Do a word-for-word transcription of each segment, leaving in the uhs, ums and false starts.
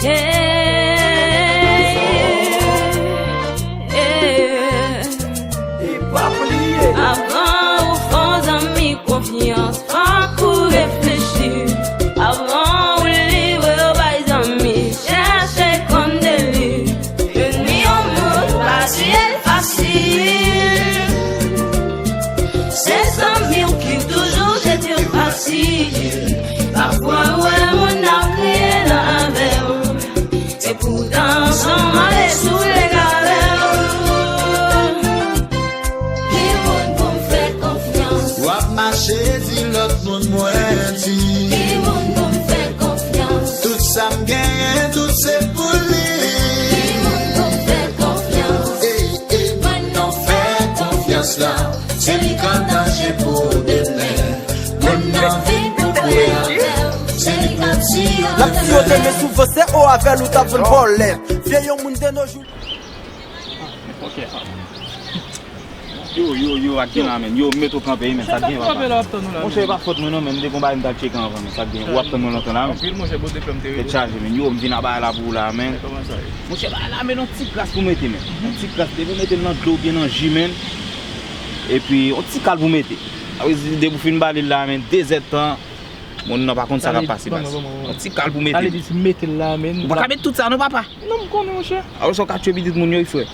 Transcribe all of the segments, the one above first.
Hey, hey. Avan ou fè yon zanmi konfyans, fòk ou reflechi. Avan ou livre w bay zanmi, chèche konn de li. Ennmi yon moun pa siye l fasil. Se zanmi w ki toujou jete w fasil. Pafwa ou wè moun ap kriye nan avè w. Epoutan san mande sou legal. Ki moun pou m fè konfyans? W ap mache di lòt moun mwen di. Ki moun pou m fè konfyans? Tout sa m genyen, tout se pou li. Ki moun pou m fè konfyans? Ey, ey, moun nou fè konfyans la, se li k an danje pou demen. Moun nan vin pou kwe avè w, se li k ap tiye w. L ap tiye w demen souvan, se o avè l ou t ap jwenn vòlè. Vye yon moun de nos jours. Ok. Yo, yo, yo, ak gen la, men. Yo, met ou kanpe, men. Sa gen, papa. Monchè, e pa fòt mwen, non, men. M te gon bagay m t al tcheke anvan, men. Sa gen. W ap tann mwen lontan la, men. Anpil, monchè, pote plè m te rele. Tèt chaje, men. Yo, m vin a bagay la pou ou la, men. Kòman sa ye? Monchè, bagay la, men, yon ti kras pou mete, men. Yon ti kras. Depi w mete l nan dlo oubyen nan ji, men. Epi, yon ti kal pou mete. Apre, depi w fin bale l la, men, de zèdtan, moun nan pa konn sa k ap pase, baz. Yon ti kal pou mete. Ale di si mete l la, men. Ou pa ka met tout sa, non, papa. Non, m konnen, monchè. Apre sa, w ka tchwe pitit moun yo, wi, frè.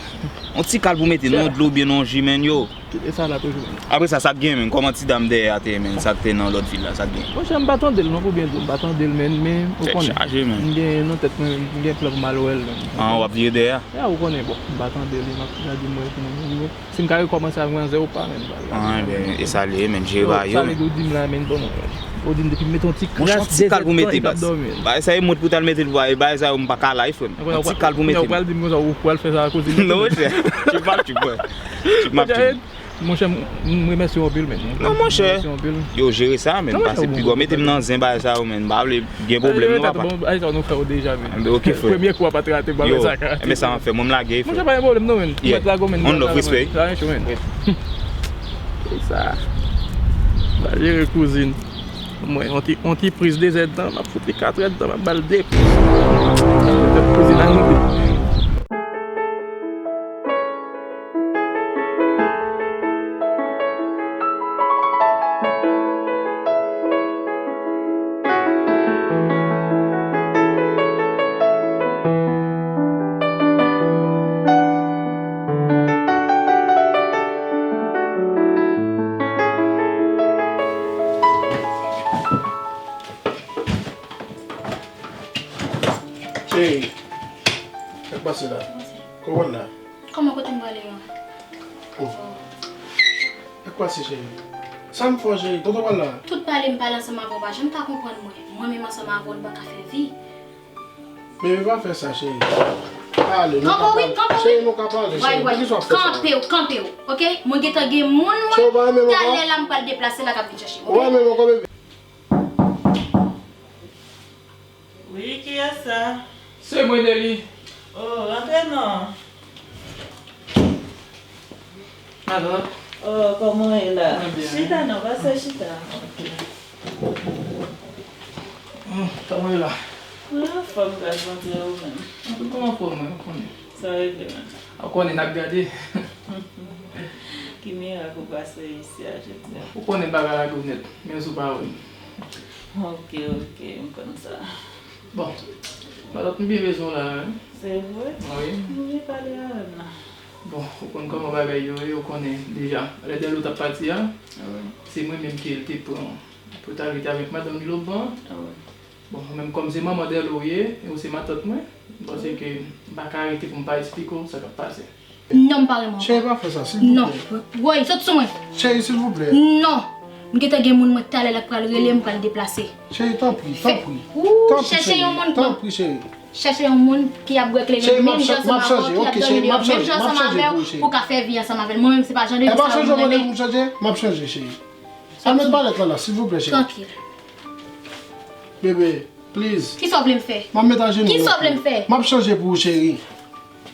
Yon ti kal pou mete, nan yon dlo oubyen nan yon ji, men, yo. Tout e sa la toujou, men. Apre sa, sa t gen, men, kòman ti dam dèyè a te ye, men, sa k te nan lòt vil la, sa t gen? Monchè, m pa tande l, non, pou byen di w, m pa tande l, men, men, ou konnen. Tèt chaje, men. M gen nan tèt mwen, m gen plan pou m al wè l, men. Ah, w ap vire dèyè a? Ya, ou konnen, bon, m pa tande li, m ap gade mwen pou mwen, si m ka rekòmanse avèk manzè ou pa, men, m pa. Ah, ebyen, e sa l ye, men, jere bagay yo, men. Sa vle di w di m la, men, bon, non, men. Ou di m depi m mete yon ti kras, yon ti kal pou mete, baz. Bagay sa e mwen pou t al mete l, bagay sa yo m pa ka la, wi, frè m. Yon ti kal pou mete. Ou pral di m konsa, ou pral fè sa akoz li. Non, monchè. Tchip ap tchip, frè. Tchip ap tchip. Monchè, m, m remèsye w anpil, men. Non, monchè. M remèsye w anpil. Yo, jere sa, men. Pase pi gwo. Mete m nan zen bagay sa yo, men. M pa vle gen pwoblèm, non, papa. Bon, bagay sa nou fè yo deja, men. Enben, ok, frè. Premye kou a pa t rate, bagay sa ka rate. Enben, sa m ap fè. Mwen, m lage, frè. Monchè, pa gen pwoblèm, non, men. Ou mèt lage w, men. One love, respè. Sa yon cho, men. E sa. Va jere kouzin. Mwen, yon ti, yon ti priz de zèdtan, m ap fout li kat èdtan, m ap ba l de priz. Kouzin a rive. Cheri, sa k pase la? Kòman w la? Kòman kote m prale an? Oh. Sa k pase, cheri? Sa m fè w, cheri? Tonton pral la? Tout pale m pale ansanm avè w, pa janm ka konprann mwen. Mwen menm ansanm avè w, nou pa ka fè vi. Bebe, pa fè sa, cheri. Pale, nou ka pale. Kanpe w, wi, kanpe w, wi. Cheri, nou ka pale, cheri. Poukisa w ap fè sa? Kanpe w, kanpe w, oke? Mwen gentan gen moun mwen, talè la m pral deplase la k ap vin chèche m, oke? Ou pa menm ankò, bebe. Wi, kiyès sa? Se mwen, Deli. Oh, rantre non. Alò? Oh, kòman w ye la? Mwen byen. Chita non, pase chita. Ok. Hmm, kòman w ye la? Mwen anfòm, gras Bondye, ou menm? Mwen tou kòman fò mwen, ou konnen. Sa regle menm. Ou konnen n ap gade. Ki mirak ou pase isi a jodi a? Ou konnen bagay la gwo nèt, men sou pawòl. Ok, ok, m konn sa. Bon, Malòt, m byen bezwen w la, wi. Se vre? Wi. M vle pale avè m la. Bon, ou konn kòman bagay yo ye, ou konnen deja. Lè Dèlou t ap pati a, wi, se mwen menm ke l te pran pou t al rete avèk madanm li lòt bò a. Wi. Bon, ou menm kòm se manman Dèlou ou ye, e ou se matant mwen, m panse ke m pa ka rete pou m pa esplike w sa k ap pase. Non, m pa renmen ankò. Cheri, pa fè sa, silvouplè. Non. Woy, sot sou mwen. Cheri, silvouplè. Non. M gentan gen moun mwen talè l ap pral rele m, pral deplase. Cheri, tanpri, tanpri. Ou chèche yon moun, tanpri, cheri. Chèche yon moun ki ap bwè kleren menm jan ansanm avè w, ki ap dòmi deyò menm jan ansanm avè w, pou w ka fè vi ansanm avè l. Mwen menm, se pa jan de vi sa yo m renmen. E pa chanje w mande pou m chanje? M ap chanje, cheri. Sa mèt palèt lan la, silvouplè, cheri. Trankil. Bebe, please. Kisa w vle m fè? M ap met ajenou. Kisa w vle m fè? M ap chanje pou ou, cheri.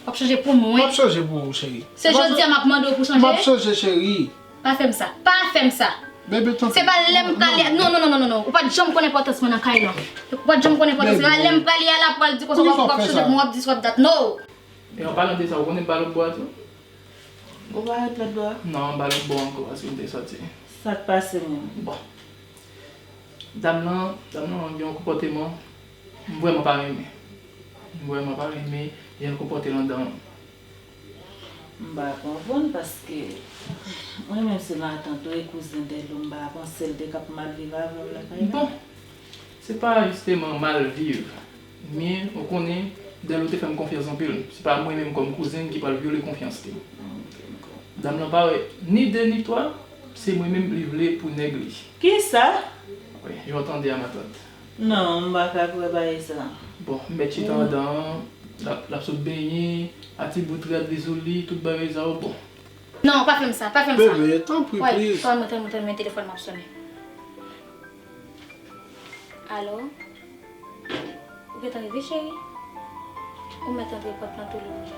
W ap chanje pou mwen? M ap chanje pou ou, cheri. Se jodi a m ap mande w pou chanje? M ap chanje, cheri. Pa fè m sa. Pa fè m sa. Bebe, tanpri. Se pa lè m prale. Non, non, non, non, non, non. Ou pa t janm konn enpòtans mwen nan kay lan. Ou pa t janm konn enpòtans. Se pa lè m prale a la pou al di konsa w ap, w ap chanje pou mwen, w ap di sa, w ap dat. No! E an palan de sa, ou konnen m pa lòt bò a tou? Ou pa ret lòt bò a? Non, m pa lòt bò ankò, paske m te sòti. Sa k pase menm? Bon. Dam lan, dam lan gen yon konpòteman, m vrèman pa renmen. M vrèman pa renmen jan l konpòte l anndan an. M pa konprann paske mwen menm se matant ou e kouzen Dèlo, m pa panse l te k ap mal viv avè w lakay la. Bon, se pa jisteman mal viv, men ou konnen Dèlo te fè m konfyans anpil. Se pa mwen menm kòm kouzen ki pral vyole konfyans li. Dam lan pa wè ni de ni twa, se mwen menm li vle pou nèg li. Kisa? Wi, jan w tande a, matant. Non, m pa ka kwè bagay sa. Bon, m mèt chita anndan an, l ap, l ap sot benyen, a ti bout rad li sou li, tout bagay sa yo, bon. Non, pa fè m sa, pa fè m sa. Bebe, tanpri, please. Tande mwen, tande mwen, tande mwen, telefòn m ap sonnen. Alo? Ou gentan rive, cheri? Ou mèt antre, pòt lan tou louvri.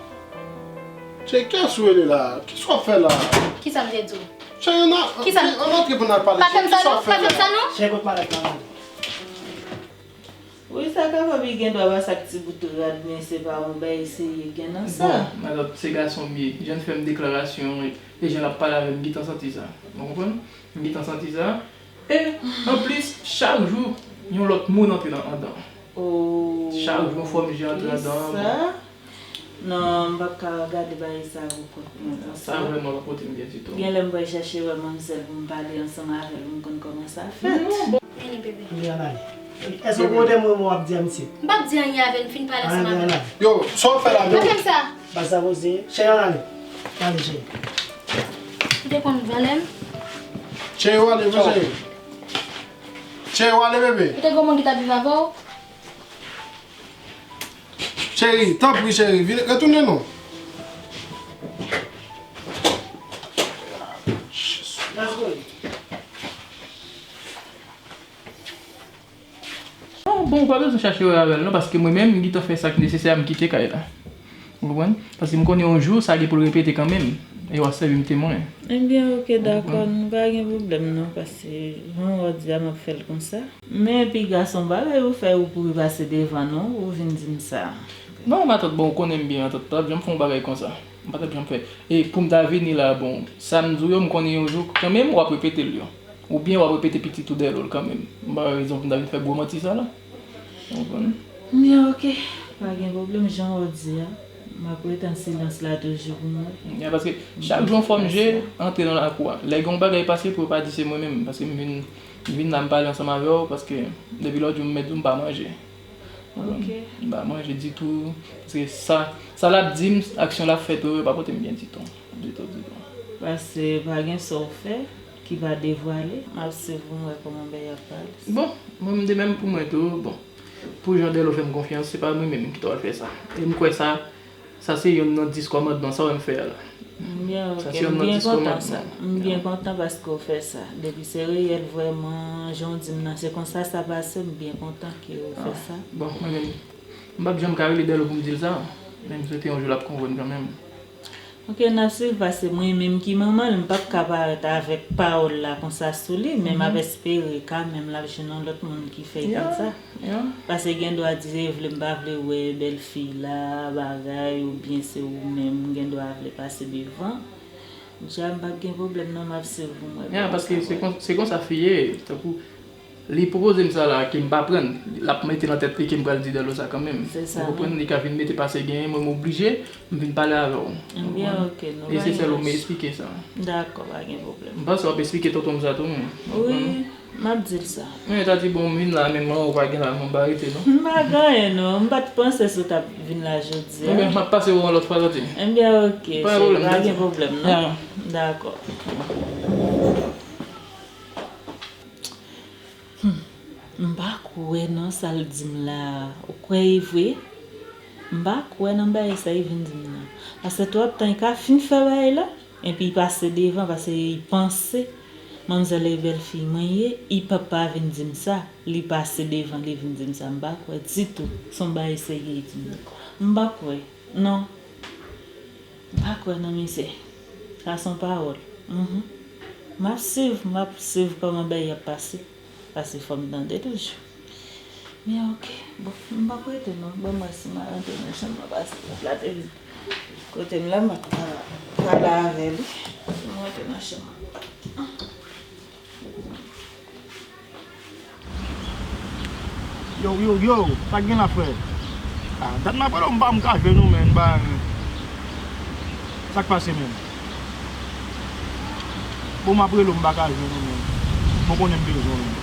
Cheri, kiyès ou rele la? Kisa w ap fè la? Kisa m te di w? Cheri, ann, ann antre pou n al pale, cheri. Kisa m te di w? Pa fè m sa non, pa fè m sa non. Cheri, pot malèt la, ann ale. Wi, sa kapab li gen dwa pa sa k ti bout rad, men se pa yon bagay serye gen nan sa. Bon, matant, se gason m ye. Jan l fè m deklarasyon, e jan l ap pale avè m, m gentan santi sa. Ou konprann? M gentan santi sa. E, anplis, chak jou, yon lòt moun antre nan anndan. Oh, chak jou, yon fòm je antre anndan an, bon. Non, m p ap ka gade bagay sa pou kont mwen konsa. Sa vrèman pa pote m byen ditou. Gen lè m pral chèche wè manmzèl pou m pale ansanm avè l, pou m konn kòman sa fèt. Non, bon. Vini, bebe. Vini, ann ale. Èske w konn de mo w ap di a misye? M p ap di anyen avè l, m fin pale ansanm avè l. Ann ale, ann ale. Yo, sa w fè la menm? Pa fè m sa. Baz sa poze. Cheri, ann ale. Ann ale, cheri. Ou te konn valè m? Cheri, w ale vre, cheri. Cheri, w ale, bebe. Ou te gen yon moun ki t ap viv avè w? Cheri, tanpri, cheri, vin, retounen non. Let's go. Non, bon, ou pa bezwen chache wè avè l non, paske mwen menm, m gentan fè sa k nesesè a, m kite kay la. Ou konprann? Paske m konnen yon jou, sa gen pou l repete kanmenm. E w a sèvi m temwen. Ebyen, oke, dakò, nou pa gen pwoblèm non, paske jan w di a, m ap fè l konsa. Men piga se yon bagay ou fè, ou kouri pase devan non, ou vin di m sa. Non, matant, bon, ou konnen m byen, matant, m pa t janm fè yon bagay konsa. M pa t ap janm fè. E pou m ta vini la, bon, sa m di w yo, m konnen yon jou, kanmenm, w ap repete l yo. Oubyen w ap repete pitit ou dèyè l kanmenm. M pa wè rezon pou m ta vin fè gwo manti sa la. Ou konprann? Ebyen, oke. Pa gen pwoblèm, jan w di a. M ap rete an silans la toujou pou mwen. Ya, paske chak jou yon fòm je antre nan lakou a. Lè gen yon bagay pase, pou yo pa di se mwen menm. Paske m vin, m vin la, m pale ansanm avè w, paske depi lòt jou, m mèt di w m pa manje. Ok. M pa manje ditou. Paske sa, sa l ap di m, aksyon l ap fè tou, yo pa pote m byen ditou. Ditou, ditou. Paske pa gen sa w fè ki pa devwale. M ap swiv pou m wè kòman bagay ap pale. Bon, mwen, m de menm pou mwen tou, bon. Pou jan Dèlo fè m konfyans, se pa mwen menm ki ta pral fè sa. E m kwè sa, sa se yonn nan dis kòmandman, sa w wè m fè a la. Sa se yonn nan dis kòmandman. M byen kontan paske w fè sa. Depi se reyèl vrèman, jan w di m nan, se konsa sa pase, m byen kontan ke w fè sa. Bon, mwen menm, m p ap janm ka rele Dèlo pou m di l sa, men m swete yon jou l ap konprann kanmenm. Ok, n ap swiv, paske mwen menm ki manman l, m p ap ka parèt avèk pawòl la konsa sou li, men m ap espere kanmenm l ap jwenn yon lòt moun ki fè l konsa. Paske gen dwa di, vle m pa vle wè bèlfi la, bagay, oubyen se ou menm, gen dwa vle pase devan. Dja m p ap gen pwoblèm non, m ap swiv pou m wè kòman sa va. Ya, paske se kon, se konsa fi ye, tankou li pwopoze m sa la, ke m pa pran, l ap mete nan tèt li ke m pral di Dèlo sa kanmenm. Se sa, wi. Ou konprann? Li ka vin mete pase genyen, mwen m oblije, m vin pale avè w. Ebyen, ok, nou pa gen lòt. E se sèl ou m esplike sa. Dakò, pa gen pwoblèm. M panse w ap esplike tonton m sa tou, non? Wi. M ap di l sa. Mwen ta di, bon, m vin la, men mwen, ou pa gen la, mwen pa rete, non. M pa gen anyen, non. M pa t panse si w t ap vin la jodi a. Ebyen, m ap pase wè w yon lòt fwa, tande. Ebyen, ok, cheri, pa gen pwoblèm, non. Dakò. Hmm. M pa kwè, non, sa l di m la a. Ou kwè e vre? M pa kwè nan bagay sa li vin di m nan. Paske twòp tan, li ka fin fè bagay la. Epi li pase devan, paske li panse manmzèl e bèlfi mwen ye, li p ap pa vin di m sa, li pase devan, li vin di m sa, m pa kwè ditou, se yon bagay serye li di m nan. M pa kwè, non. M pa kwè nan misye. Sa se yon pawòl. Mhm. M ap swiv, m ap swiv kòman bagay y ap pase. Pase fò m tande toujou. Men oke, bon, m p ap rete non. Ban m wè si m a rantre nan chanm nan pase lòt la te vin kote m la, m ap ka pale avè li. M rantre nan chanm nan. Yo, yo, yo, sa k gen la, frè? Ah, dat m ap rele w, m pa m ka jwenn ou, men, ba, sa k pase, men? Bon, m ap rele w, m pa ka jwenn ou, men. Bon, konnen m bezwen w, men.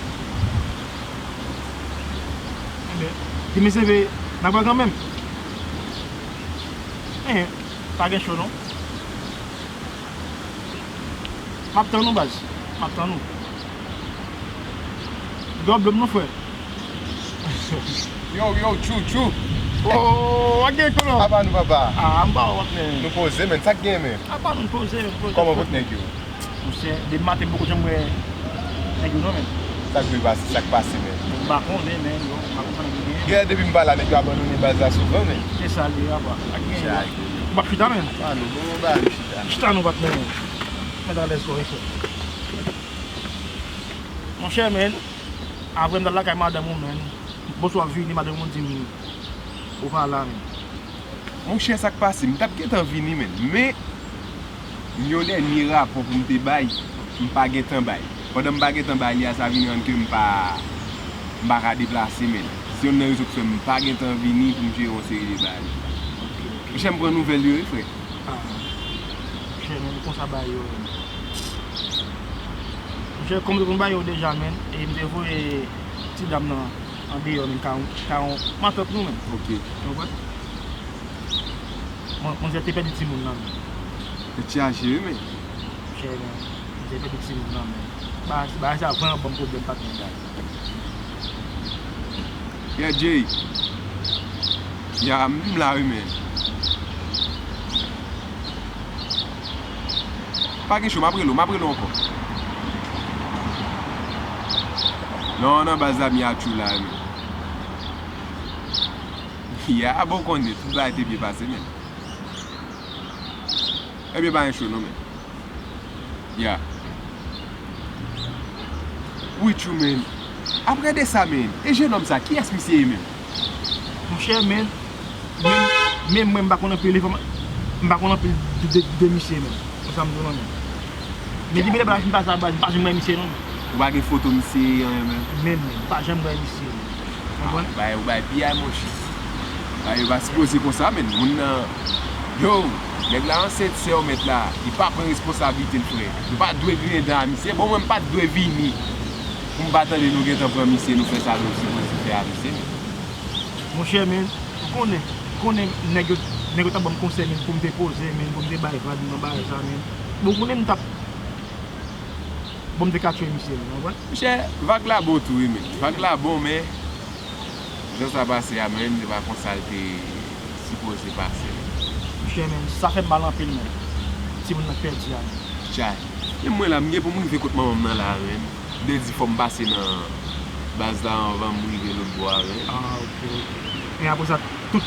Enben, di mesye, n ap wè kanmenm. Enhen, pa gen cho, non. M ap tann ou, baz. M ap tann ou. Gen yon blòm non, frè. Yo, yo, tchou, tchou. Oh, w ap gen kolon. Apa nou, papa? Ah, m pa wè w ap men. Nou poze, men. Sa k gen, men? Apa nou poze, men, poze. Kòman kot nèg yo? Monchè, depi maten m poko janm wè nèg yo non, men. Sa k dwe pase, sa k pase, men? M pa konnen, men, yo, m pa konn sa nèg yo genyen. Gen depi m pa la, nèg yo abandone baz la souvan, men. Se sa l ye, apa. Ak gen, ou p ap chita, men. Ah, nou, bon, bon, ba, nou chita. Chita nou, patnè. Mèt alèz kò, respè. Monchè, men, apre m t al lakay madanm ou, men, m panse w ap vini, madanm ou di m ou pa la, men. Monchè, sa k pase? M t ap gentan vini, men. Men, m gen yon dènye rapò pou m te bay, m pa gentan bay. Pandan m pa gentan bay li a, sa vin rann ke m pa, m pa ka deplase, men. Se youn nan rezon ki fè m pa gentan vini pou m jere yon seri de bagay. Monchè, m pran nouvèl yo, wi, frè. Ah, monchè, men, konsa bagay yo ye. Monchè, kòm m te konn ba yo deja, men, e m te voye ti dam nan andeyò, men, ka yon, ka yon matant nou, men. Ok. Ou konprann? Mwen, mwen te pèdi timoun nan, men. Tèt chaje, wi, men. Monchè, men, mwen te pèdi timoun nan, men. Bagay, bagay sa vrèman ban m pwoblèm, patnè, gad. Yeah, Jay. Ya, m la, wi, men. Pa gen cho, m ap rele w, m ap rele w ankò. Non, nan baz la, m ye atchou la, men. Ya, bon, konnen, tout bagay te byen pase, men. Ebyen, pa gen cho, non, men. Ya. Wi, tchou, men. Apre de sa, men. E jenòm sa, kiyès misye ye, menm? Monchè, men, men, men mwen, m pa konn anpil enfòma-, m pa konn anpil de, de, de misye, men. Konsa m di w non, men. Men depi lè bagay fin pase a, baz, m pa janm wè misye, non. Ou pa gen foto misye, anyen, men? Men, men, m pa janm wè misye, men. Ou konprann? Ah, ou bay, ou bay piyay, monchè. Bagay yo pa sipoze konsa, men. Moun nan, yo, nèg la ansent sè w, mèt la. Li pa pran responsablite l, frè. Nou pa dwe griyen dan a misye. Bon, mwen, m pa t dwe vini pou m pa tande nou gentan pran misye, nou fè sa nou sipoze fè a misye, men. Monchè, men, ou konnen, ou konnen nèg yo, nèg yo t ap ban m konsèy, men, pou m te poze, men, pou m te bay vag nan bagay sa, men. Bon, ou konnen m t ap, bon, m te ka tchwe misye, men, ou konprann? Monchè, vag la bon tou, wi, men. Vag la bon, men, jan sa pase a, men, se pa konsa l te sipoze pase. Monchè, men, sa fè m mal anpil, men. Timoun nan k pèdi a, men. Chay. Men mwen la, m gen pou m rive kot manman m nan la, men. De di fò m pase nan baz la anvan m rive lòt bò a, men. Ah, ok, ok. Men apre sa, tout,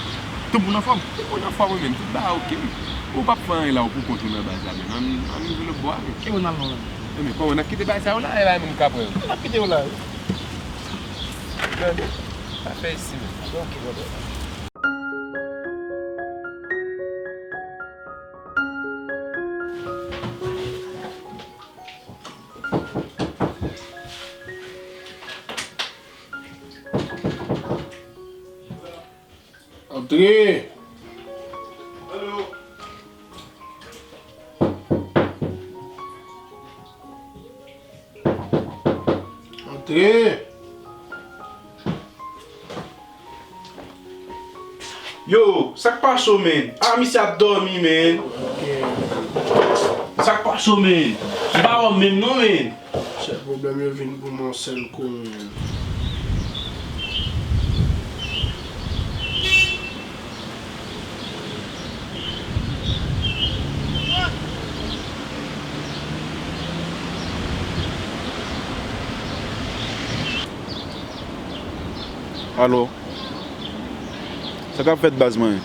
tout moun anfòm? Tout moun anfòm, wi, men. Tout bagay ok, men. Ou p ap fè anyen la, ou pou kont ou nan baz la, men. Ann, ann rive lòt bò a, men. E Ronald non, men? E men, kòman n ap kite bagay sa yo la, e pa menm k ap wè yo? N ap kite yo la, wi. Gade, afè isi, men. Ok, bòbò. Antre! Antre! Yo, sa k pase w, men? Ah, misye ap dòmi, men. Sa k pase w, men? M pa wè w menm non, men. Sèl pwoblèm yo vin pou mwen yon sèl kou, men. Alo? Sa k ap fèt, baz mwen?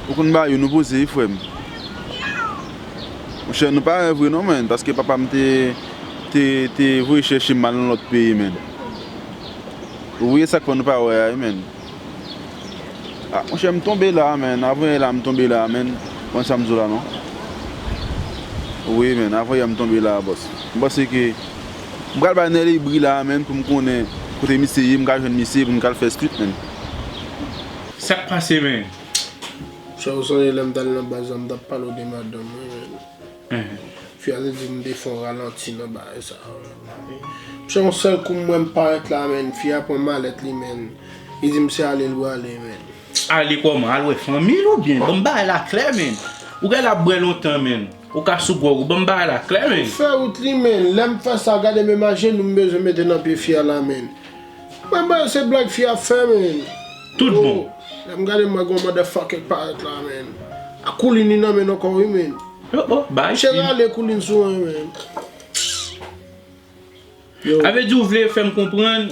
Ou konn ba yo, nou poze, wi, frè m. Monchè, nou pa wè vre non, menn, paske papa m te, te, te voye chèche m al nan lòt peyi, menn. Ou wè sa k fè nou pa wè a, wi, menn. Ah, monchè, m tonbe la, menn. Avan yè la, m tonbe la, menn. Konn sa m di w la, non? Wi, menn. Avan yè, m tonbe la, bòs. M panse ke m pral bay Nelly bri la, menn, pou m konnen kote misye ye, m ka jwenn misye, pou m ka al fè street, menn. Sa k pase, menn? Sa w sonje lè m t al nan baz la, m t ap pale w de madanm mwen, menn. Fi a te di m te fè yon ralanti nan bagay sa. Monchè, yon sèl kou m wè m parèt la, menn, fi a pran malèt li, menn. Li di m se ale l prale, menn. Ale kòman? Al wè fanmi l oubyen? Ban m bagay la klè, menn. Ou genlè ap bwè lontan, menn. Ou ka sou gwòg ou. Ban m bagay la klè, menn. Fè wout li, menn. Lè m fè sa, gade menm ajenou m bezwen mete nan pye fi a la, menn. Mwen, mwen, se blag fi a fè, menn. Tout bon. Lè m gade, m wè gon motherfucker k parèt la, menn. A koulin li nan men l ankò, wi, menn. Oh, oh, bay fi. Chè rale koulin sou mwen, menn. Yo. Sa vle di ou vle fè m konprann,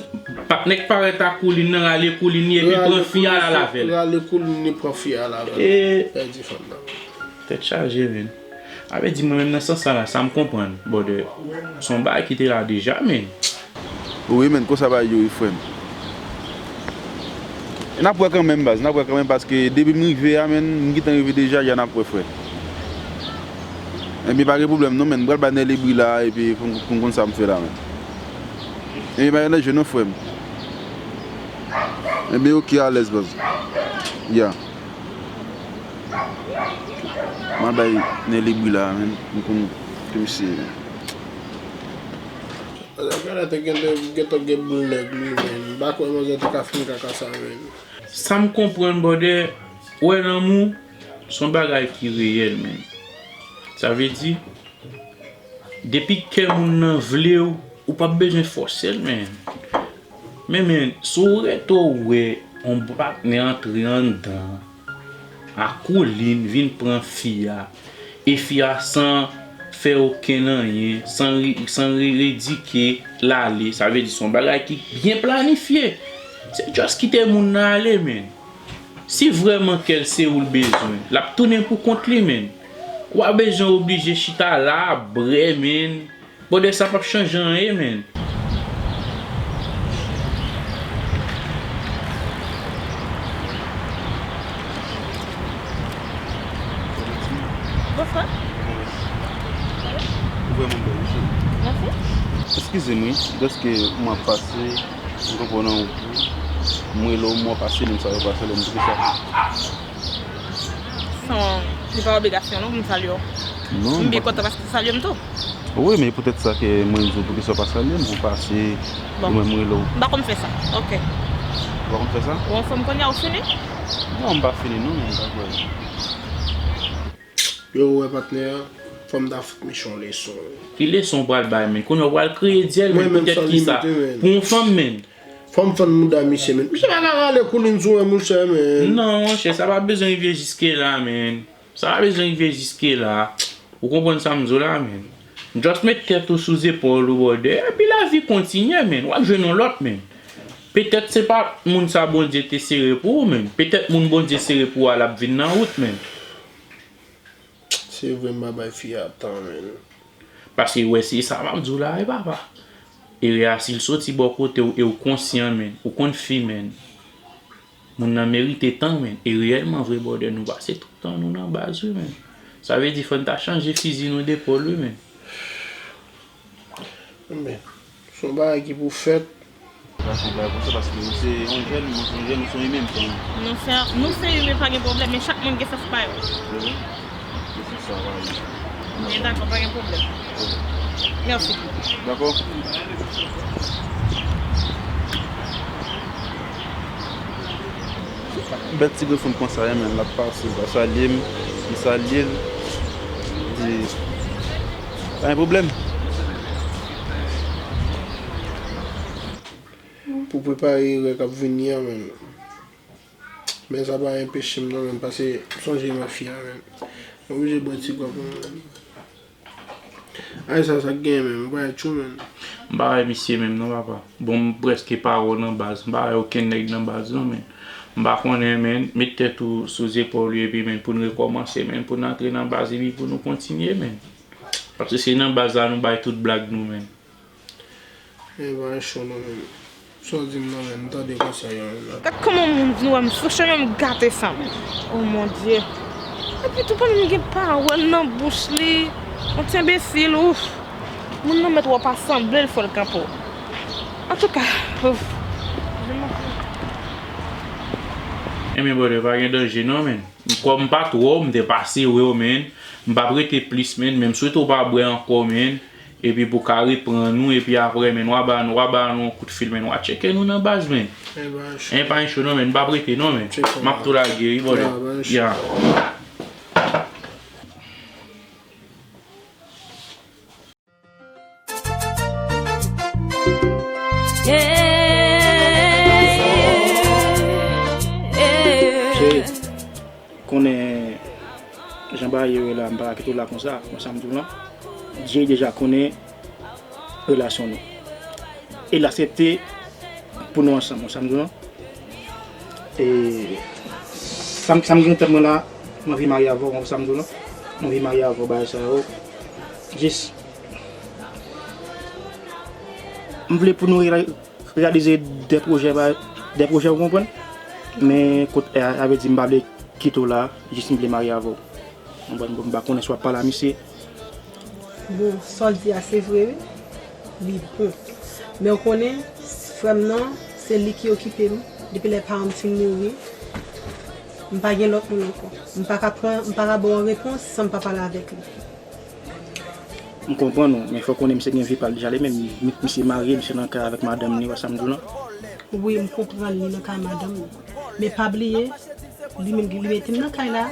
patnè k parèt ak koulin nan rale koulin li epi pran fi a al avè l. Rale koulin li, pran fi a al avè l. E pèdi fanm nan. Tèt chaje, menn. Sa vle di mwen menm nan sans sa la, sa m konprann, brother. Se yon bagay ki te la deja, menn. Wi, menn, konsa bagay yo ye, frè m. E n ap wè kanmenm, baz, n ap wè kanmenm, paske depi m rive a, menn, m gentan rive deja, ya n ap wè, frè. Ebyen, pa gen pwoblèm non, menn, m pral bay Nelly bri la, epi pou m, pou m konn sa m fè la, menn. Ebyen, pa gen danje non, frè m. Ebyen, oke, alèz, baz. Ya. M al bay Nelly bri la, menn, pou m konn ki misye ye, menn. Gade te gentan, gentan gen boul nèg li, menn. M pa kwè manzè te ka fin kaka sa, menn. Sa m konprann, brother, wè lanmou, se yon bagay ki reyèl, menn. Sa vle di, depi kè moun nan vle w, ou p ap bezwen fòse l, menn. Men, menn, si w rete w wè yon patnè antre anndan, a koulin vin pran fi a, e fi a san fè okenn anyen, san ri-, san ri-, redike l ale, sa vle di se yon bagay ki byen planifye. Se just kite moun nan ale, menn. Si vrèman kè l se ou l bezwen, l ap tounen pou kont li, menn. Ou pa bezwen oblije chita la ap brè, menn. Brother, sa p ap chanje anyen, menn. Bonswa. Ou vrèman bèl, wi, cheri. Mèsi. Eskize m, wi, dèske m ap pase, m kanpe nan wout ou, m rele w, m wè w pa salye m, sa yo pa salye m, poukisa? San, li pa obligasyon non pou m salye w. Non, m byen kontan paske w salye m tou. Wi, men poutèt sa ke mwen di w poukisa w pa salye m, ou pase, ou menm rele w. M pa konn fè sa. Ok. Ou pa konn fè sa? Ou anfòm kounye a, ou fini? Non, m pa fini non, men m pa kwè. Yo, ou wè patnè a, fò m ta fout Michou yon leson. Ki leson w pral bay, men? Kounye a w pral kreye dyèl, men poutèt kisa? Pou yon fanm, men. Fò m fann mouda misye, men. Misye pa ka rale koulin sou mwen, monchè, men. Non, monchè, sa pa bezwen rive jiske la, men. Sa pa bezwen rive jiske la. Ou konprann sa m di w la, men. Just met tèt ou sou zepòl ou, brother, epi lavi kontinye, men. W ap jwenn yon lòt, men. Petèt se pa moun sa Bondye te sere pou ou, men. Petèt moun Bondye sere pou ou a l ap vin nan wout, men. Se vre m pa bay fi a tan, menn. Paske, wè, se sa m ap di w la, wi, papa. Erè a, si l soti bò kote w e w konsyan, menn, ou konn fi, menn. Moun nan merite tan, menn. E reyèlman vre, brother, nou pase tout tan nou nan baz, wi, menn. Sa vle di, fò n ta chanje fizi nou de pòl, wi, menn. Men, se yon bagay ki pou fèt. Sa se yon bagay konsa, paske ou se yon jèn, mwen se yon jèn, ou se yon imen, m se yon. Nou se, nou se imen, pa gen pwoblèm, men chak moun gen sans pa yo. Se vre? Se sa, pa gen. Men dakò, pa gen pwoblèm. Ok. Mèsi. Dakò. Bèl ti grenn fanm konsa, men l ap pase, l pa salye m, m salye l. Di, pa gen pwoblèm. Pou prepare erè k ap vini an, men. Men sa pa anpeche m non, men, paske m sonje m ak fi a, men. M oblije bwè ti gòb mwen, men. Ay, sa, sa k genyen menm, ou pa wè tchou, menn. M pa wè misye menm non, papa. Bon, m prèske pa wè w nan baz. M pa wè okenn nèg nan baz non, menn. M pa konnen, menn. Met tèt ou sou zepòl ou epi, menn, pou n rekòmanse, menn, pou n antre nan baz epi pou nou kontinye, menn. Paske se nan baz la nou bay tout blag nou menm. E pa cho non menm. Sa w di m nan menm, m tande konsèy yo menm la. Gad kòman moun vin wè m sou chemen m gate sa menm. Oh mon Dieu. Epi tou pa menm gen pawòl nan bouch li. Yon ti enbesil, ouf. Moun nan mèt wè w pa sanble l fò l kanpe w. Antouka, ouf. Ebyen brother, pa gen danje non menm. Kòm m pa t wè w, m te pase wè w menm. M p ap rete plis menm, men m swete w pa bwè ankò menm. Epi pou ka reprann nou, epi apre menm, w a ba nou, w a ba nou yon kout fil menm, w a tcheke nou nan baz menm. E pa cho non menm, m p ap rete non menm. M ap tou lage wi brother. Ya. Cheri, konnen jan bagay yo ye la, m pa ka kite w la konsa, konsa m di w lan. Jay deja konnen relasyon nou. E l aksepte pou nou ansanm, konsa m di w lan. E sa m, sa m gen nan tèt mwen la, m anvi marye avè w, konsa m di w lan. M anvi marye avè w, bagay sa yo. Jis, m vle pou nou rela- reyalize de pwojè, de pwojè, ou konprann? Men kot, sa vle di m pa vle kite w la, jis m vle marye avè w. Ou konprann? Bon, m pa konnen si w ap pale a misye. Bon, sa w di a se vre wi. Li bon. Men w konnen, frè m nan, se li ki okipe m. Depi lè paran m fin mouri, m pa gen lòt moun ankò. M pa ka pran, m pa ka ba w repons san m pa pale avèk li. M konprann ou, men fò w konnen misye gen vi pa l deja li menm. Mi-, misye marye, misye nan kay avèk madanm li, w wè sa m di w lan? Wi, m konprann li nan kay madanm li. Men pa bliye, li menm li mete m nan kay la,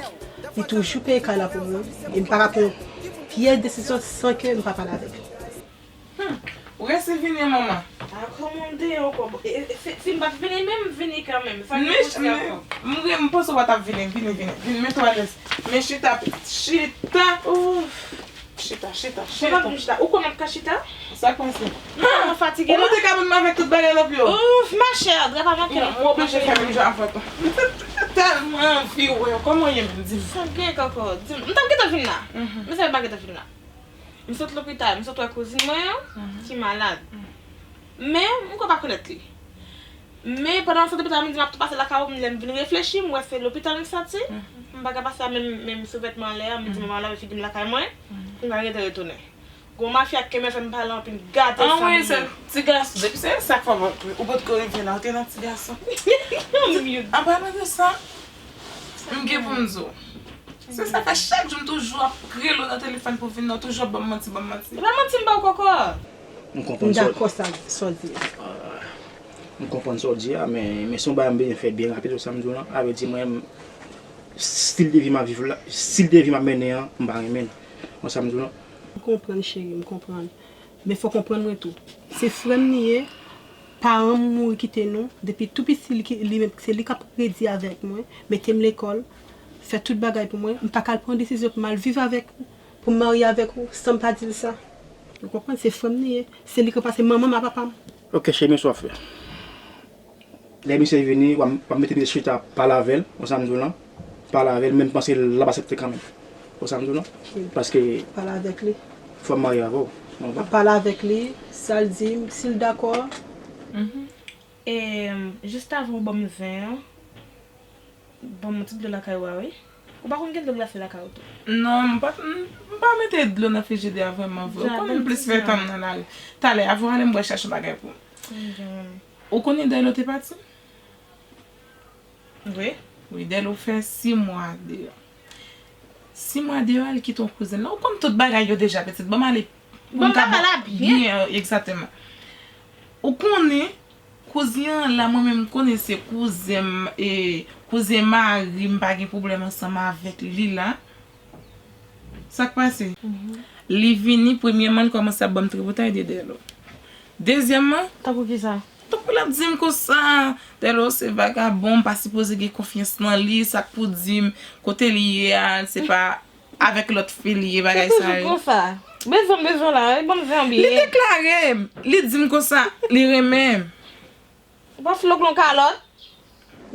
li toujou peye kay la pou mwen. E m pa ka pran pyès desizyon san ke m pa pale avèk li. Hmm, ou resi vini manman. A kòman m te ye ankò? Bon, e, e, si, si m pa t vini menm, m vini kanmenm. Sa gen konsa ankò. M, m, m panse w pa t ap vini, vini, vini. Vini, mete w alèz. Men chita, chita. Ouf. Chita, chita, chita. Ou pa vin chita. Ou konnen m ka chita? Sa k pase? Non, mwen fatige la. Ou monte kabann mwen avèk tout bagay nan pye w. Ouf, ma chère, dra pa manke. Mwen oblije fè menm jan avèk ou. Tèlman anvi wè w. Kòman w ye menm, di m? Sa gen ankò? Di m. M t ap gentan vin la. Men sa m pa gentan vin la. M sot lopital, m sot wè kouzin mwen an, ki malad. Men, m kwè pa konèt li. Men, pandan m sot lopital, m di m ap tou pase lakay ou, lè m vin reflechi, m wè se lopital m soti. M pa ka pase a menm, menm souvètman anlè a, m di m ap lave figi m lakay mwen, pou m ka rete retounen. Gon mafya k kenbe fè m pale anpil, gade fanmi yo. Anmwey, se ti gason, depi se sa k fè w, ou potko rive la, ou te nan ti gason. Anpalan de sa, m gen pou m di w. Se sa fè chak jou m toujou ap rele w nan telefòn pou vin nan, ou toujou ap ban m manti, ban m manti. E pa manti m ba w kòkò. M konprann sa w di. M dakò sa, sa w di a. M konprann sa w di a, men, men se yon bagay m bezwen fè byen rapid, ou sa m di w lan. A vle di mwen, stil de vi m ap viv la, stil de vi m ap mennen an, m pa renmen l. Ou sa m di w lan. M konprann, cheri, m konprann. Men fò w konprann mwen tou. Se frè m li ye, paran m mouri kite nou, depi tou piti li ki, li menm, se li k ap redi avèk mwen, mete m lekòl, fè tout bagay pou mwen. M pa ka al pran desizyon pou m al viv avèk ou, pou m marye avèk ou, san m pa di l sa. Ou konprann? Se frè m li ye. Se li k ranplase manman m ak papa m. Ok, cheri, men sa w ap fè. Lè misye vini, w ap, w ap mete misye chita, pale avè l, ou sa m di w lan. Pale avè l, men m panse l ap aksepte kanmenm. Ou sa m di w lan. Paske pale avèk li. Fò m marye avè w. M ap pale avèk li, sa l di m, si l dakò. E, jis avan w ban m zen an, ban m yon ti dlo lakay ou a, wi. Ou pa konn gen dlo glase lakay ou tou? Non, m pa, m, m pa mete dlo nan frijidè a vrèman vre. Ou konn m plis fè tan m nan lari. Talè, avan w ale, m pral chache yon bagay pou ou. Ou konnen Dèlo te pati? Vre? Wi, Dèlo fè sis mwa deyò. Sis mwa deyò, li kite yon kouzin la. Ou konn tout bagay yo deja, pitit. Ban m ale pou m ka ba w byen, egzakteman. Ou konnen, kouzin an la, mwen menm, m konnen se kouzen m, e, kouzen mari m, pa gen pwoblèm ansanm avèk li la. Sa k pase? Li vini, premyèman, li kòmanse ap ban m tripotay de Dèlo. Dezyèmman, tankou kisa? Tankou l ap di m konsa, Dèlo se vagabon, m pa sipoze gen konfyans nan li, sa k pou di m, kote li ye a, se pa avèk lòt fi li ye, bagay sa yo. Toujou konsa. Bezwen, bezwen la, e ban m zen an byen. Li deklare m, li di m konsa, li renmen m. Ou pa fout lòk lon kalòt?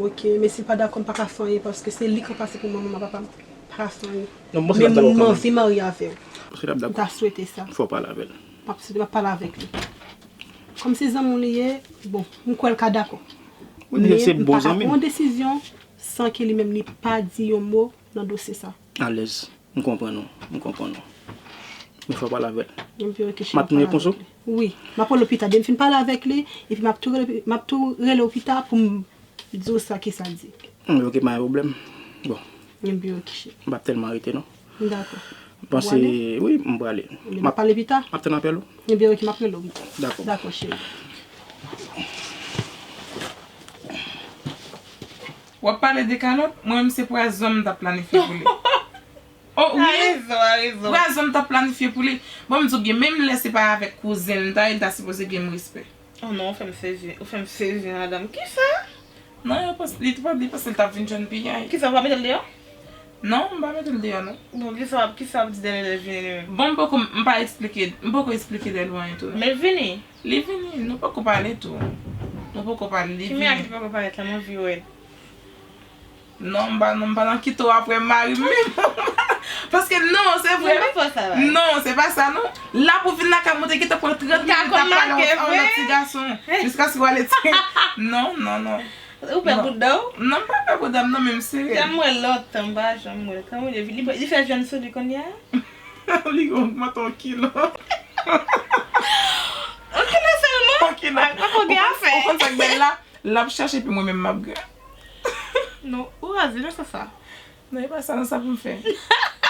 Ok, men si l pa dakò, m pa ka fè anyen, paske se li k ranplase pou manman m ak papa m. Fason li. Non, bon, se men m anvi marye avè w. Se la blag. M ta swete sa. Fò pale avè l. M ap swete, m ap pale avèk li. Kòm se zanmi w li ye, bon, m kwè l ka dakò. Men m pa ka pran yon desizyon san ke li menm li pa di yon mo nan dosye sa. Alèz. M konprann ou. M konprann ou. Men fò pale avè l. M ap tann repons ou? Wi. M ap rele w pita. Depi m fin pale avèk li, epi m ap tou rele, m ap tou rele w pita pou m di w sa ke sa di. Hmm, ok, pa gen pwoblèm. Bon. Ebyen, ok, cheri. M p ap tèlman rete, non. Dakò. M panse, wi, m prale. Ebyen, n ap pale pita? M ap tann apèl ou. Ebyen, ok, m ap rele w pita. Dakò. Dakò, cheri. W ap pale de kalòt, mwen menm se pwazon m t ap planifye pou li. Oh, wi. A rezon, a rezon. Pwazon m t ap planifye pou li. Bon, m di w byen, menm lè se pa avèk kouzen l m ta ye, l ta sipoze gen m respè. Oh non, ou fè m sezi, ou fè m sezi, madanm. Kisa? Non, yo panse, li te pa, li panse l t ap vin jwenn piyay. Kisa, ou pa mete l deyò? Non, m pa mete l deyò, non. Bon, kisa w ap, kisa w ap di Dèlè lè l vini li menm? Bon, m poko, m pa eksplike, m poko eksplike Dèlè anyen tou, non. Men l vini. Li vini, nou poko pale tou. Nou poko pale, li vini. Ki miracle li poko parèt la, m anvi wè l. Non, m pa, non, m pa nan kite w apre mari m menm. Paske non, se vre. Non, se pa sa, non. La pou vin lakay mwen, te gentan pran trant minit ap pale a yon ti gason. Jiskaske w ale ti. Non, non, non. Ou pè bouda w? Non, m pa pè bouda m, non, men m serye. Jan m wè lontan, m pa janm wè l. Kòman li, li, li fè jèn sou li kounye a? Li ogmante yon kilo. Yon kilo sèlman? Yon kilo. Ou konn, ou konn sa k bèl la? L ap chache, epi mwen menm m ap gran. Non, ou raze nan sans sa. Non, e pa sa, non, sa pou m fè.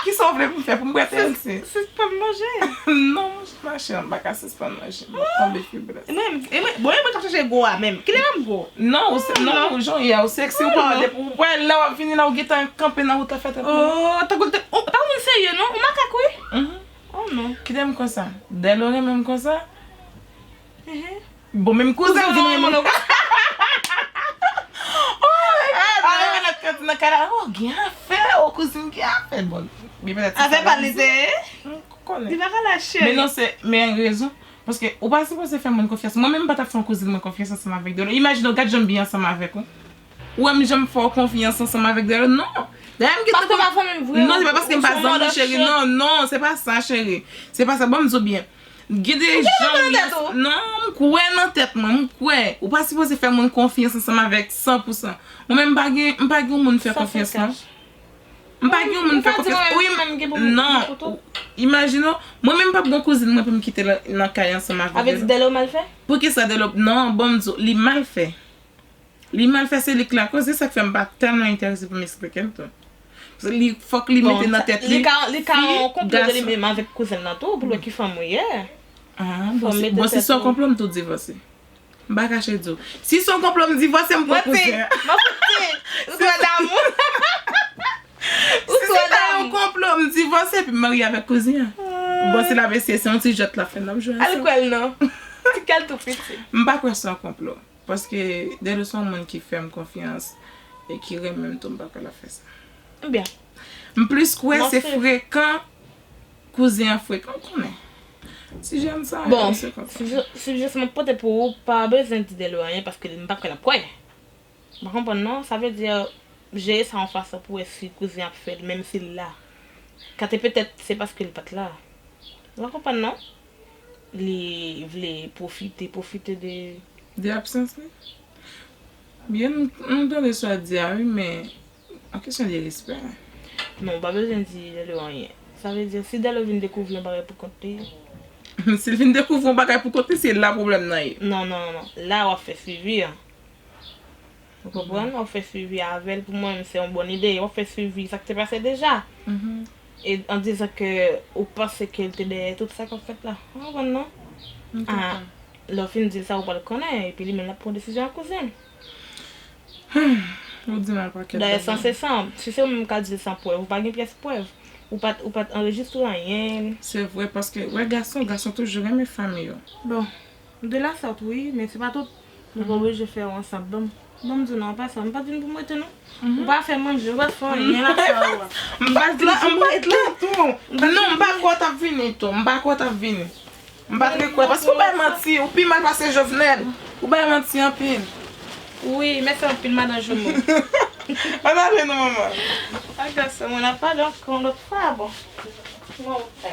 Kisa w vle pou m fè? Pou m bwè T L C? Sispann manje. Non, ma chère, m pa ka sispann manje. M ap tonbe fibrèz. E mwen, e mwen, bon, e mwen k ap chache gwo a menm. Kilè m ap gwo? Non, ou se, non, ou jan w ye a, ou seksi, ou pa depi ou wè lè w ap vini la, ou gentan kanpe nan wout la fè trant minit. Oh, tankou l te, oh, tankou moun serye non, ou makak wi. Oh non. Kite m konsa. Dèlè renmen m konsa. Bon, menm kouzen vin renmen mwen. Oh my God. Ale, men lòt kote nan kay la, oh, gen afè, oh, kouzin gen afè. Bon, men petèt se sa l ap di. Afè pa l li te ye? M konnen. Li pa ka lage. Men non, se, men rezon. Paske ou pa sipoze fè moun konfyans. Mwen menm m pa t ap fè yon kouzin mwen konfyans ansanm avèk Dèlè. Imajine w, gad jan m byen ansanm avèk ou. Ou wè m janm fè w konfyans ansanm avèk Dèlè? Non. Dayè m gentan. Paske w pa zanmi m vre. Non, se pa paske m pa zanmi w, cheri. Non, non, se pa sa, cheri. Se pa sa. Ban m di w byen. Gen de jan, non, m kwè nan tèt mwen, m kwè. Ou pa sipoze fè moun konfyans ansanm avèk san pou san. Mwen menm m pa gen, m pa gen yon moun fè konfyans, non. M pa gen yon moun fè konfyans. Wi, non. Imajine w, mwen menm m p ap gen yon kouzin mwen pou m kite nan, nan kay ansanm avèk Dèlè. Avè di Dèlè ou mal fè? Poukisa Dèlè? Non, ban m di w, li mal fè. Li mal fè, se li k lakoz, se sa k fè m pa tèlman enterese pou m eksplike l tou. Li, fòk li mete nan tèt li, li ka, li ka yon konplo de li menm avèk kouzen l nan tou, pou l wè ki fanm ou ye. Ah, bon, si se yon konplo, m tou divòse. M pa kache di w. Si se yon konplo, m divòse, m pran kouzen an. Manti, manti. Ou twò damou. Si se ta yon konplo, m divòse, epi m marye avèk kouzen an. Bon, si l ap eseye, se yon ti jwèt l ap fè, n ap jwe ansanm. Al kwè l non. Ti kè l tou piti. M pa kwè se yon konplo. Paske Dèlè se yon moun ki fè m konfyans e ki renmen m tou, m pa kwè l ap fè sa. Ebyen. M plis kwè se frekan, kouzen an frekan, ou konnen. Ti jèn sa yo, se konsa. Bon, sijè, sijè sa m ap pote pou ou, pa bezwen di Dèlè anyen paske m pa kwè l ap kwè. Ou pa konprann non, sa vle di, jere sa yon fason pou wè si kouzen ap fè l, menm si l la. Kate petèt se paske l pa t la. Ou pa konprann non? Li vle pwofite, pwofite de. De absans li? Byen, m, m tande sa w di a wi, men an kesyon de respè. Non, ou pa bezwen di Dèlè anyen. Sa vle di, si Dèlè vin dekouvri yon bagay pou kont li. Si l vin dekouvri yon bagay pou kont li, se la pwoblèm nan ye. Non, non, non, non. La w ap fè swivi an. Ou konprann? W ap fè swivi avè l. Pou mwen, se yon bòn ide. W ap fè swivi sa k te pase deja. E an dizan ke ou panse ke l te dèyè tout sa k ap fèt la. Ou konprann non? Ah, lè w fin di l sa, ou pral konnen. Epi li menm l ap pran desizyon ak kouzen l. Ou di mal pakèt bagay. Dayè, san se san. Si se ou menm k al di l san prèv, ou pa gen pyès prèv. Ou pa t, ou pa t anrejistre anyen. Se vre, paske, wè, gason, gason toujou renmen fanmi yo. Bon. De la sòt, wi, men se pa tout. Nou pa oblije fè yo ansanm. Bon, bon, m di w non, an pasan, m pa t vin pou m rete, non. Ou pa fè manje, ou pa t fè anyen, m ap fè a ou a. M pa t la, m pa t la tou. Non, m pa kwè w t ap vini tou. M pa kwè w t ap vini. M pa t rekwè. Paske ou bay manti, ou pi mal pase Jovenel. Ou bay manti anpil. Wi, mèsi anpil, madan Jomo. Ann ale non, manman. Agase mwen, n ap pale ankò yon lòt fwa, bon. Mwen ou fè.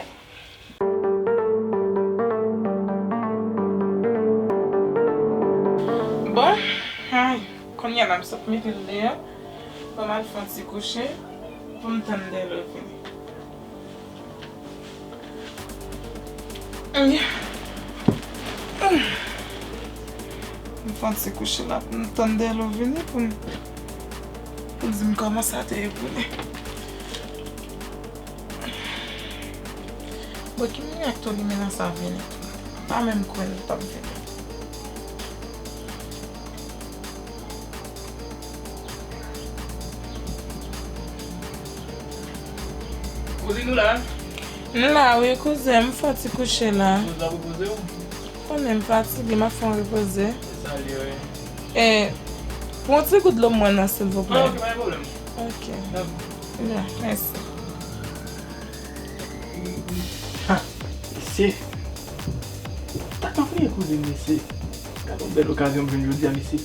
Bon, ay, kounye a la m sot mete l deyò. Ban m al fè yon ti kouche pou m tann Delo vini. M fè yon ti kouche la pou m tann Delo vini pou m, pou l di m kòman sa te ye pou li. Bon, ki moun ak Tony Mena sa vini? M pa menm kwè l t ap vini. Kouzin ou la? M la wi, kouzen, m fè yon ti kouche la. Ou la repoze w? Konnen m fatige, m ap fè yon repoze. Se sa l ye, wi. E, pou yon ti gout dlo m mwen nan, silvouplè. Ah, ok, pa gen pwoblèm. Ok. Dakò. Byen, mèsi. Ha, mesye. Sa k ap rive kouzin, mesye? Gade yon bèl okazyon m jwenn jodi a, mesye.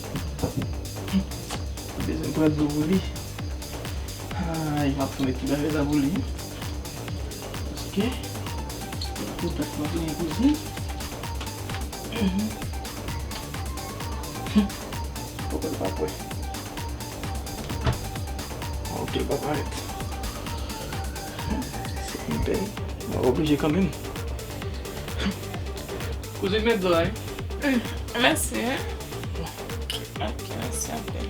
Bezwen pran dlo pou li. Ay, m ap fè yon ti bagay la pou li. Paske, kontak m ap gen kouzin. Fòk l pa kwè. Ok, pa parèt. Se m pè. Mwen oblije kanmenm. Kouzin, met dlo a, wi. Mm, mèsi, wi. Ok, mèsi anpil.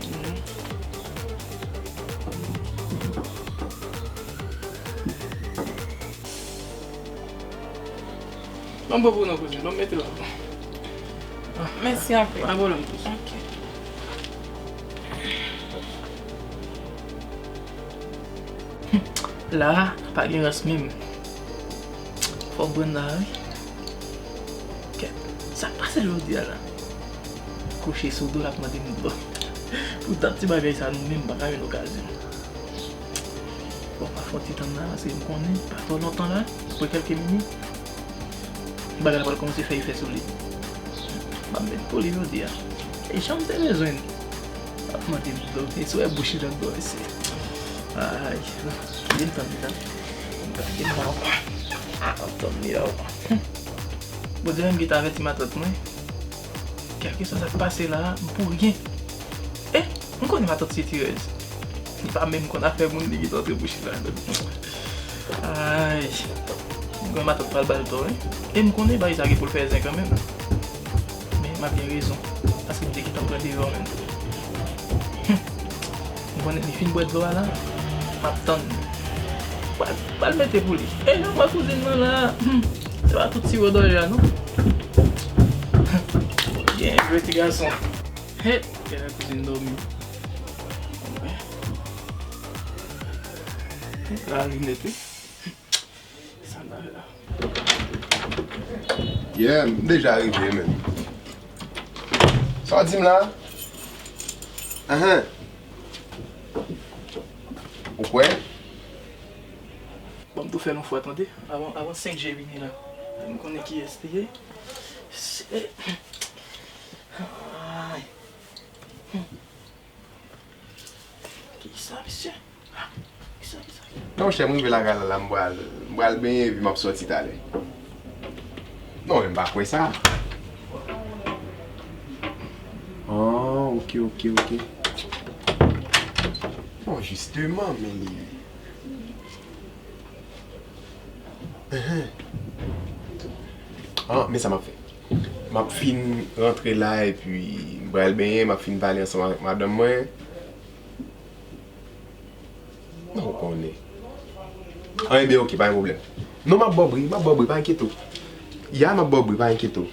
Ban m pran pou nou, kouzin. Ban m mete la. Mèsi anpil. Pa gen pwoblèm, kouzin. Ok. La, pa gen rans menm. Fòk Brenda, wi. Kèt, sa k pase l jodi a la? Kouche sou do l ap mande m dlo. Pou dat ti bagay sa, nou menm pa ka jwenn okazyon. Bon, m ap fè yon ti tann la, paske m konnen, pa twò lontan la, apre kèlke minit, bagay la pral kòmanse fè efè sou li. M ap met pou li jodi a. E jan m te bezwen l. L ap mande m dlo, e si w wè bouch li nan dlo, mesye. Ay, kite m tann li la. M gade mò. Ah, m tann li la. Bondye menm ki te avèti matant mwen. Kèlkeswa sa k pase la, m pou ryen. Eh, m konnen matant sitirèz. Li pa menm konn afè moun li ki t antre bouch li ladan. Ay, m konnen matant pral ba l tò, wi. E m konnen bagay sa gen pou l fè zen kanmenm. Men m ap gen rezon, paske m te gentan pran devwa menm. M konnen li fin bwè dlo a la, m ap tann. Pral, pral mete pou li. E jan m wè kouzin nan la, hmm, se pa tout siwo dòje a non. Byen jwe ti gason. He, genlè kouzin dòmi. La li nèt wi. Sa n ap fè la? Yeah, m deja rive menm. Sa w di m la? Ahan. Ou kwè? Bon, m tou fè l yon fwa tande, avan, avan senk je vini la. M konnen kiyès li ye. Se, ay. Kisa, mesye? Kisa, kisa? Non, monchè, m rive lakay la, la, m pral, m pral benyen, epi m ap sòti talè. Non, men m pa kwè sa. Ah, ok, ok, ok. Non, jisteman, men li, enhen. Ah, men sa m ap fè. M ap fin rantre la, epi m pral benyen, m ap fin pale ansanm avèk madanm mwen. Non, ou konnen. An, ebyen, ok, pa gen pwoblèm. Non, m ap ba w bri, m ap ba w bri, pa enkyete w. Ya, m ap ba w bri, pa enkyete w.